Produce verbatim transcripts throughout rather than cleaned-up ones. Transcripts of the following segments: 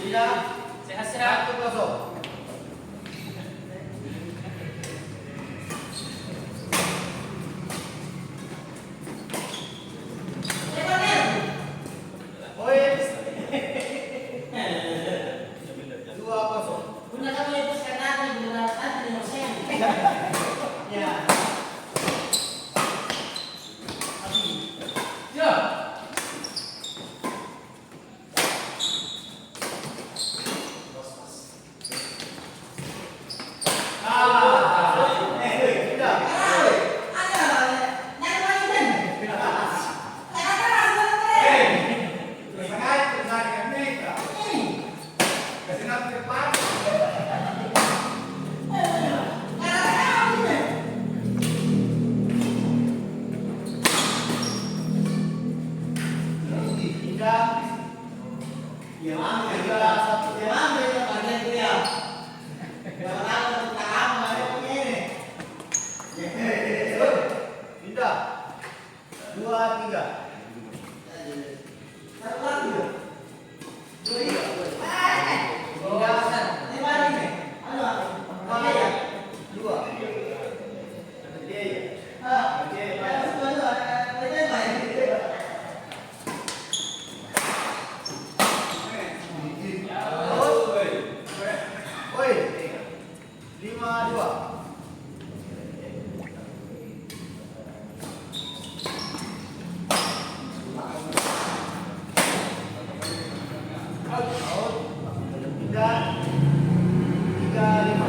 Sehat-sehat. Satu kosong. Poin. Dua kosong. Ya. Ya. Pindah. Dua, tiga. Lima dua. Tiga, tiga lima.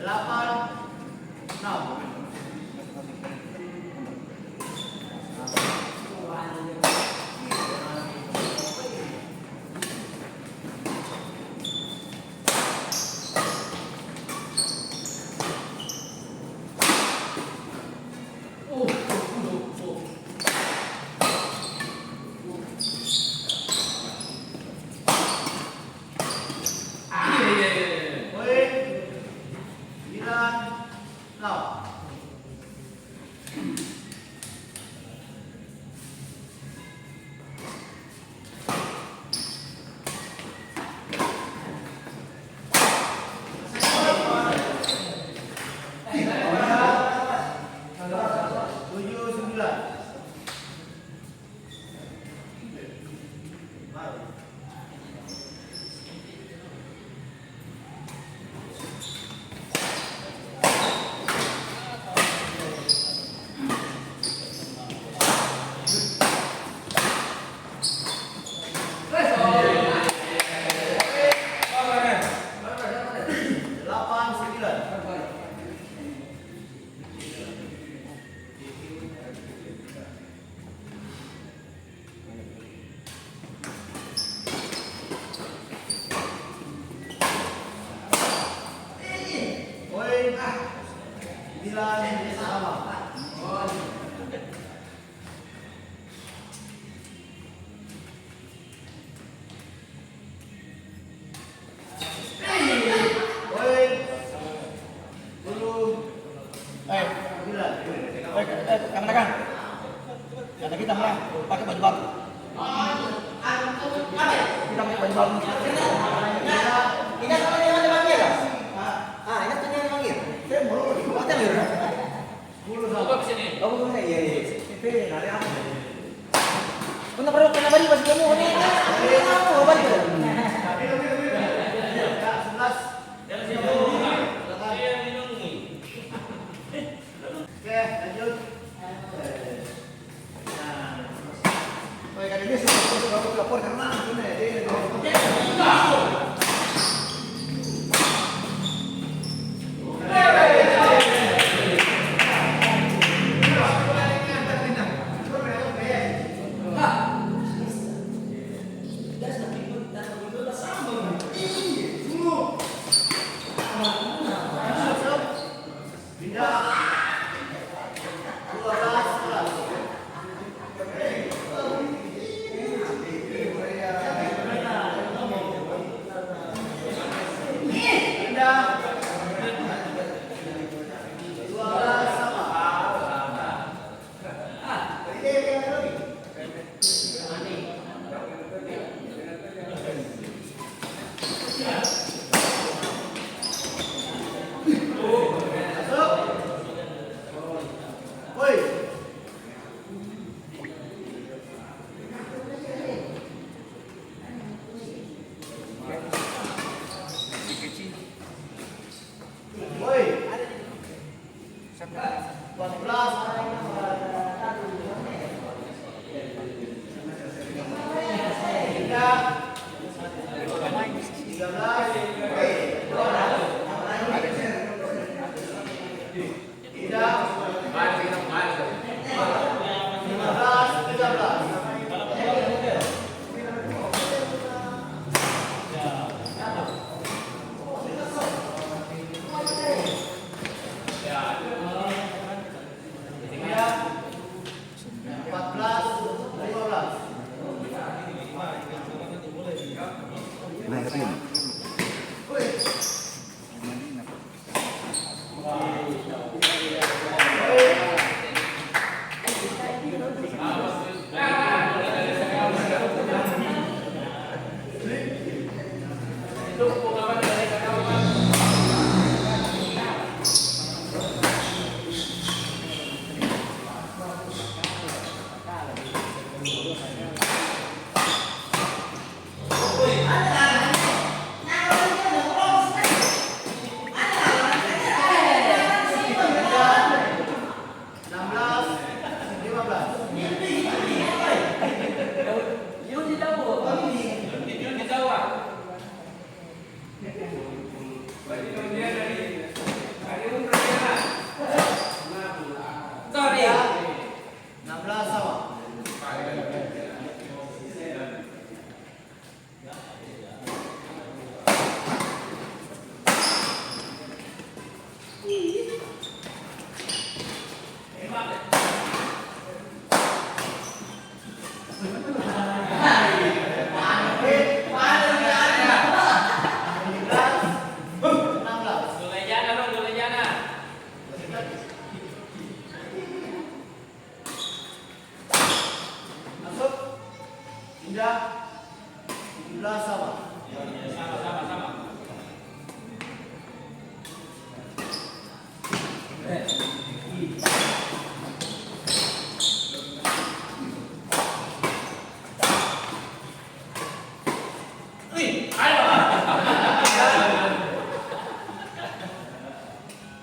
Delapan, enam. Ingat apa dia ada panggil? Ah, ingat tuh dia panggil. Saya mau. Apa dia? Apa sini? Oh, bukan, iya, iya. Punna parokko na bariba sikamu, ini, ini, ini, apa, bariba? Oke, lanjut. Nah, terus. Oke, kali ini sudah, sudah, sudah lapor karena ini, ini, ini. Masuk. Indah. Tujuh belas sama. Sama, sama, sama.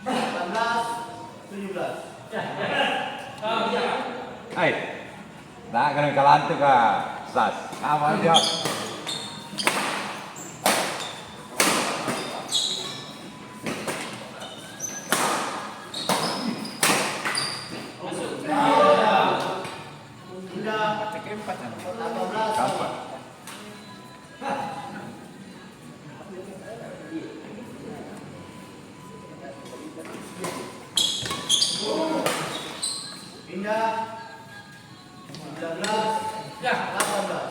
Delapan belas, tujuh belas. Hai. Nah, kena kalantu ka, Sas. Apa aja? Empat. Pindah. Sembilan belas. Ya. Delapan belas.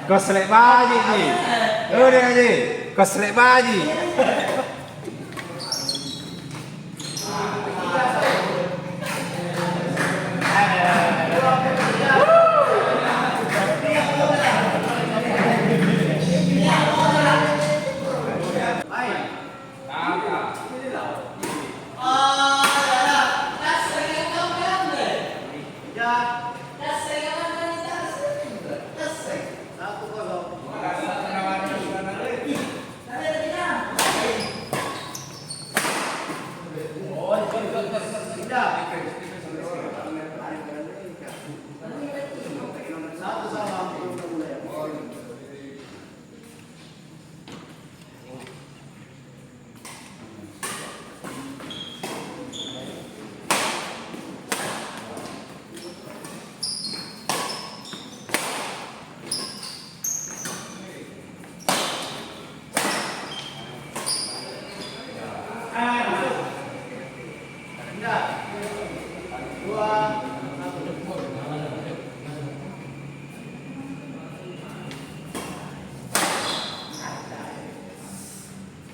Kosre baji ji. Udah ji. Kosre baji.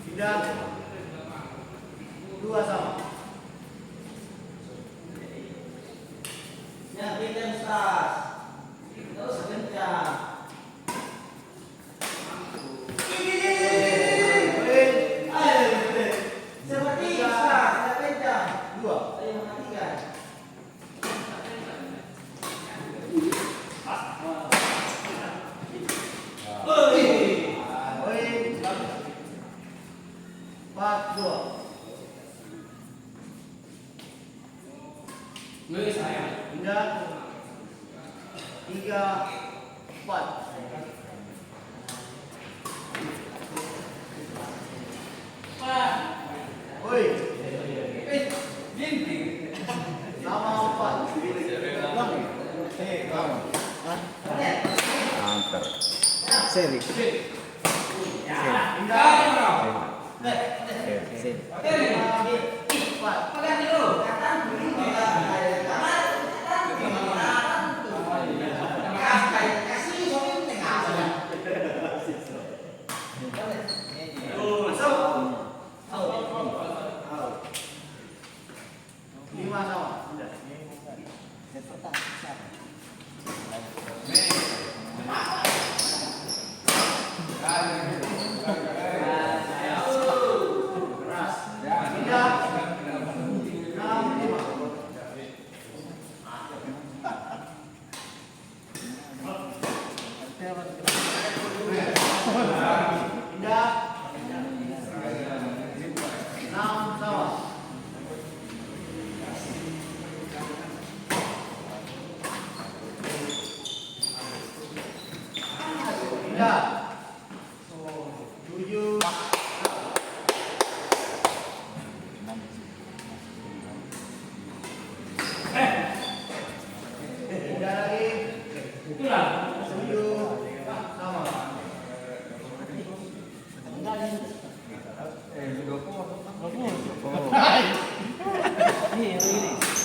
Pindah. Dua sama. Ya, kencang, Ustaz. Terus kencang. Seperti itu, Ustaz. Kencang. Dua. Ayo, matikan. Empat, dua. Tiga, empat. Oi. Sama empat. Antar. Seri. Seri. Seri.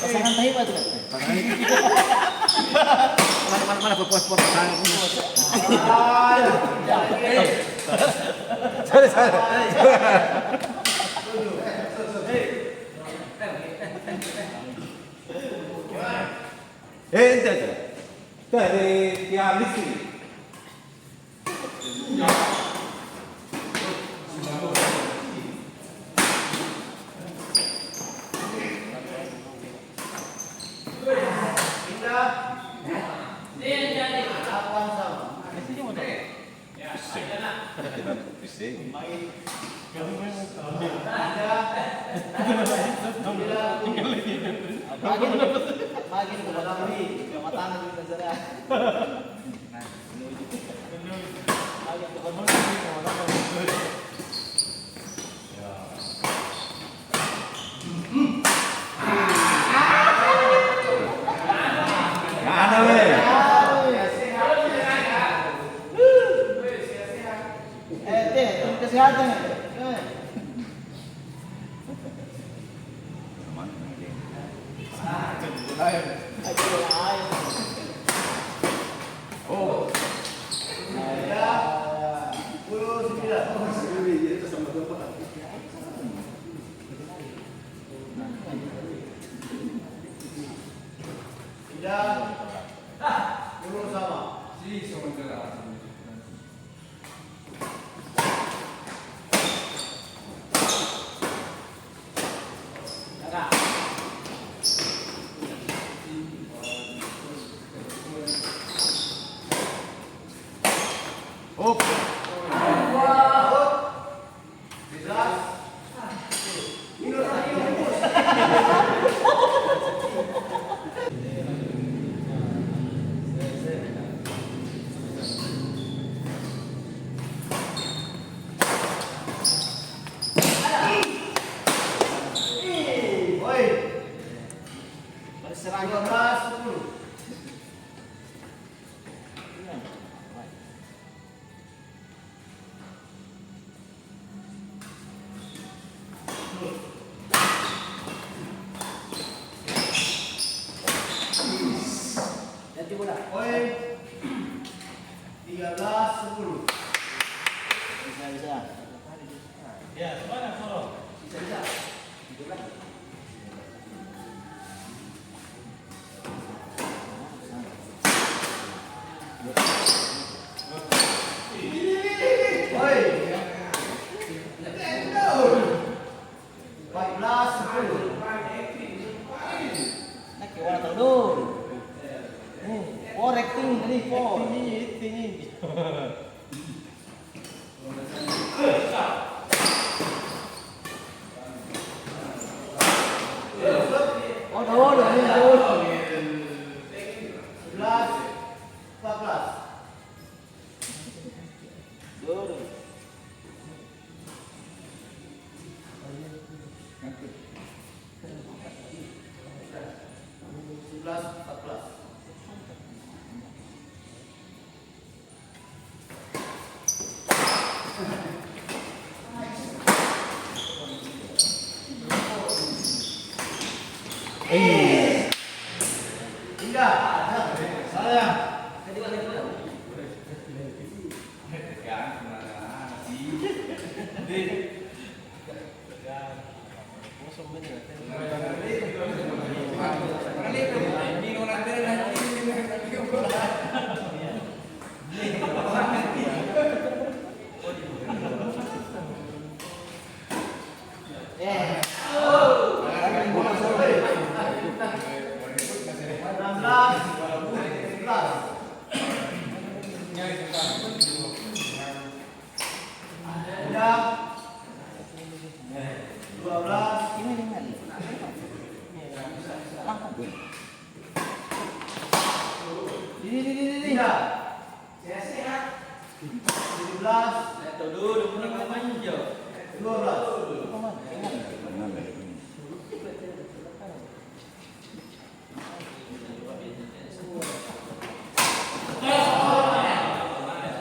Pasangan tahi apa tuh? Mana, mana, mana, foto, foto, foto. Sorry, sorry. Eh, ente aja. Dari tiang listrik. Pissengi. Pissengi. Kana, weh. Eh, teh, kesehatan, eh. Oh. Tidak. Turun sama. Hop. Ganti bola. Poin tiga belas sepuluh. Bisa, bisa. Ya, semangat, Soro. Bisa, bisa. Empat belas sepuluh. Nakke wala tau dong. Eh, korek ting tadi, po. Ting, ting. Odo, odo, odo. Sebelas, empat belas. Doro. Sebelas, empat belas. Indah. Sayang. Enam belas, sebelas. Udah. Dua belas. Ini dengan. Ini, ini, ini, ini. Tiga. Tujuh belas. Dua belas.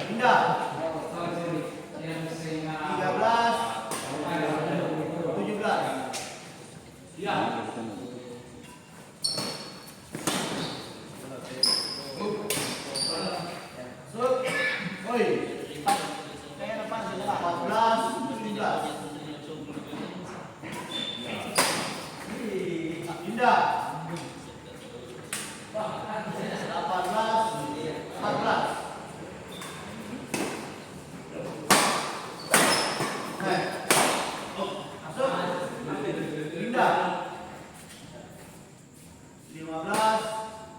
Pindah. Tiga belas. Tujuh belas. Empat belas, tujuh belas. Pindah. Lima belas,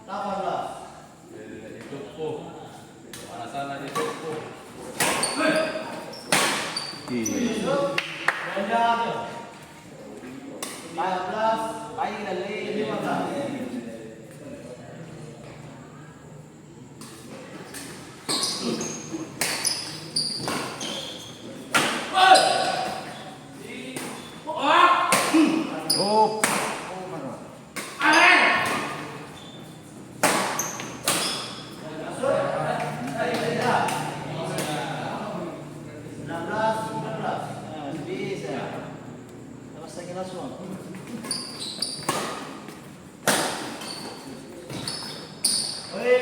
delapan belas. Ituppu. Panasanna ituppu. Iya. Empat belas, lima belas. Oh. Enam belas, sembilan belas. Nah, bisa. Terus lagi langsung. Oi.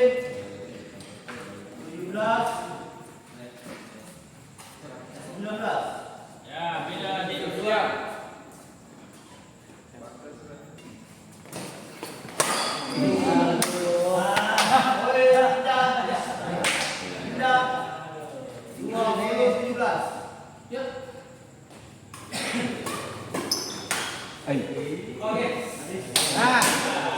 Tujuh belas. Sembilan belas. Ya, beda di dua. Ai. Ah.